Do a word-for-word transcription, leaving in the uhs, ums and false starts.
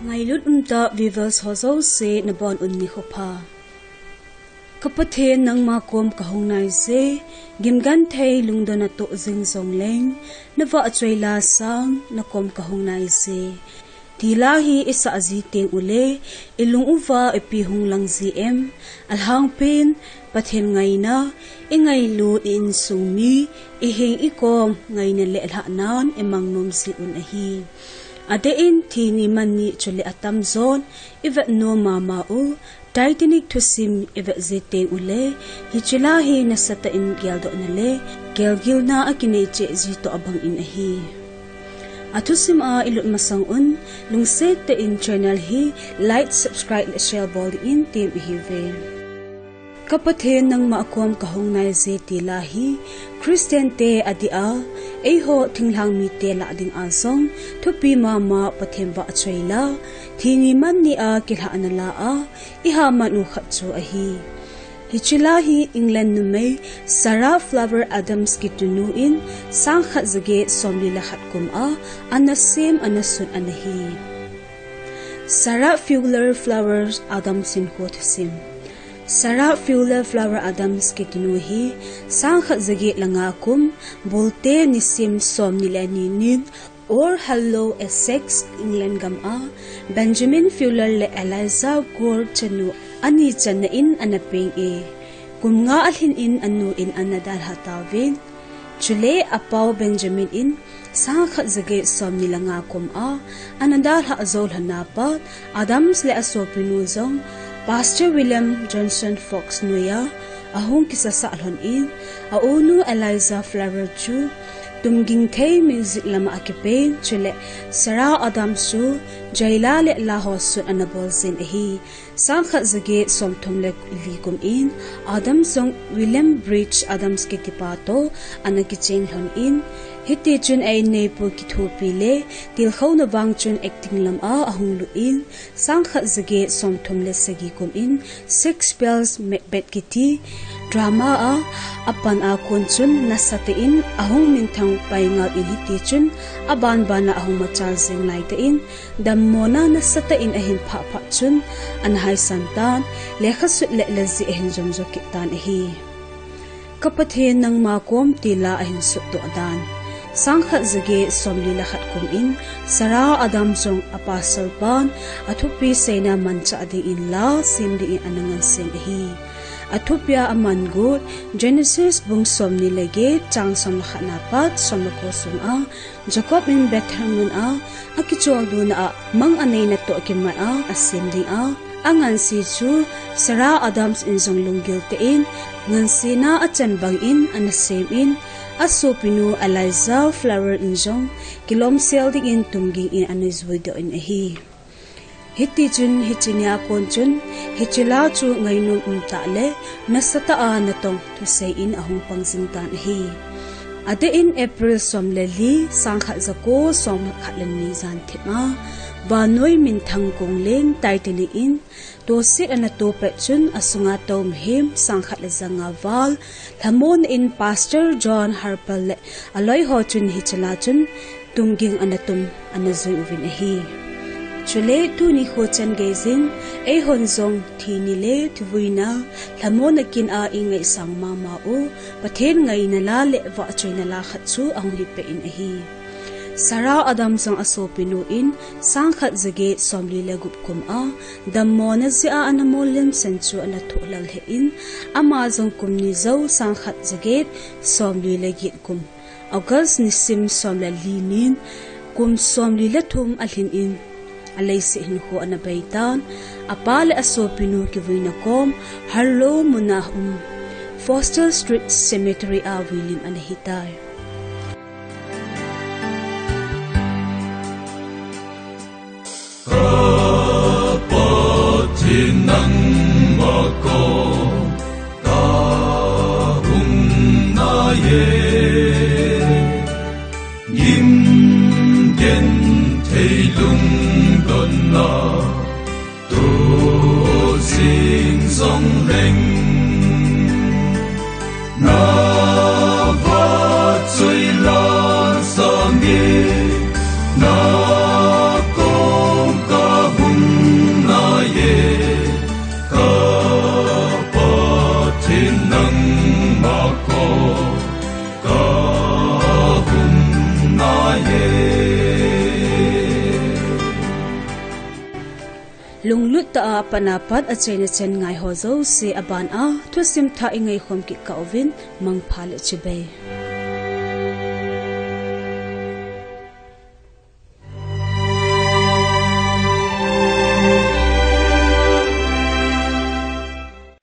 Ngailut umtah viewers ho jouse nabonun nikho pha. Ka Pathen, nangma kom kahung naije, gimgenthei lungdon natoh jing jongleng, navahchoi la sang nakom kahung naije. Tila hi isah ji teng ule, ilung uva ipi hung lang ji em? Alhangpin, Pathen ngaina, ingailut i insung mi, iheng ikom ngaina le lhahnan imang nom ji un ahi. Adeh in thi ni man ni chule atamjon ivet nom mama u, Titanic thusim ivet ji teng ule, hiche la hi nasatah in geldohna le gelgilna akinei cheh ji toh abang in ahi. Athusim a ilut masang un, lungset tah in channel hi like, subscribe le share bol dingin tem ihiuve. Ka Pathen, nangma kom kahung naije tila hi Christian te adeh a, eiho thinglhang mite lah dinga jong thupi mama Pathen vahchoi la, thi ni man ni a kilhahna la a ihaman u khat chu ahi. Hiche la hi England numei Sarah Flower Adams kitinu in sangkhat jaget somli le khat kum a anasem anasut ana hi. Sarah Fuller Flower Adams hinkho thusim. Sarah Fuller Flower Adams kitinu hi sangkhat jaget le nga kum, Bulte nisim somni le ni nin All Hallows, Essex, England gam a Benjamin Fuller le Eliza Gore chanu ani channa in ana peng e. Kum nga alhin in anu in ana dalha tauvin. Chule apau Benjamin in sangkhat jaget somni le nga kum a ana dalhah jou lhon a pat Adams le asopinu jong Pastor William Johnson Fox noiya ahung kisasah lhon in, aunu Eliza Flower chu tumging thei music lama akipen, chule Sarah Adams chu jaila le la ho sut ana bol jin ahi. Sangkhat jaget somthum le li kum in Adams jong William Bridge Adams kitipa toh ana kicheng lhon in, hitichun a inneipu kithopi le tilkhouna vang chun acting lam a ahung lut in, sangkhat jaget somthum le sagi kum in Shakespeare's Macbeth kiti drama a apan a kon chun nasatah in ahung minthang pai ngal in, hitichun abanban a ahung machal jing laitah in, dammona nasatah in ahin phah phah chun ana haisan tan, lekha sut le lajih ahin jom jo kit tan ahi. Ka Pathen, nangma kom tila ahin sutdoh dan. Sangkhat jaget somli le khat kum in Sarah Adams jong apasal pan athupi seina manchah dingin la sem dingin ana ngansen ahi. Athupia aman got Genesis bung somni le get chang som le khat na pat som le ko sunga Jacob in Bethel mun a akicholdo na a mang aneina toh kimat a asem ding a anganse chu Sarah Adams in jong lunggil tah in ngansena achan bang in ana sem in, asopinu Eliza Flower in jong kilomsel dingin tumging in ana juidoh in ahi. Hitichun hiche nia kon chun hiche la chu ngainom umtah le nasatah a natong thusei in ahung pang jing tan ahi. Adeh in April som le li, sangkhat jako som khat le ni jan thim a vannoi minthang kong leng Titanic in toset ana to pet chun asunga tou mihem sangkhat le janga val lhamona in Pastor John Harper le aloi ho chun hiche la chun tumging ana tum ana jui uvin ahi. Chule tuni kho chan gei jin eihon jong thi ni le thuvuina lhamona kin a ingaisang mama u Pathen ngaina la le vahchoina la khat chu ahung hipeh in ahi. Sarah Adams jong asopinu in sangkhat jaget somli le gup kum a dammona jeh a ana mol lemsen chu ana thoh lal hih in, ama jong kum ni jou sangkhat jaget somli le get kum August nisim som le li nin kum somli le thum alhin in aleiset hinkho ana bei tan, apa le asopinu kivuina kom Harlow muna um Foster Street Cemetery a vuilim ana hitai. Ka Pathen, nangma kom kahung naiye, gimgenthei lungdon natoh jing jongleng, navahchoi la sange, Lunglut tah a apat apat achaina chan ngaiho jouse aban a thusim thah ingaikhom kit kah uvin, mangpha le chibai.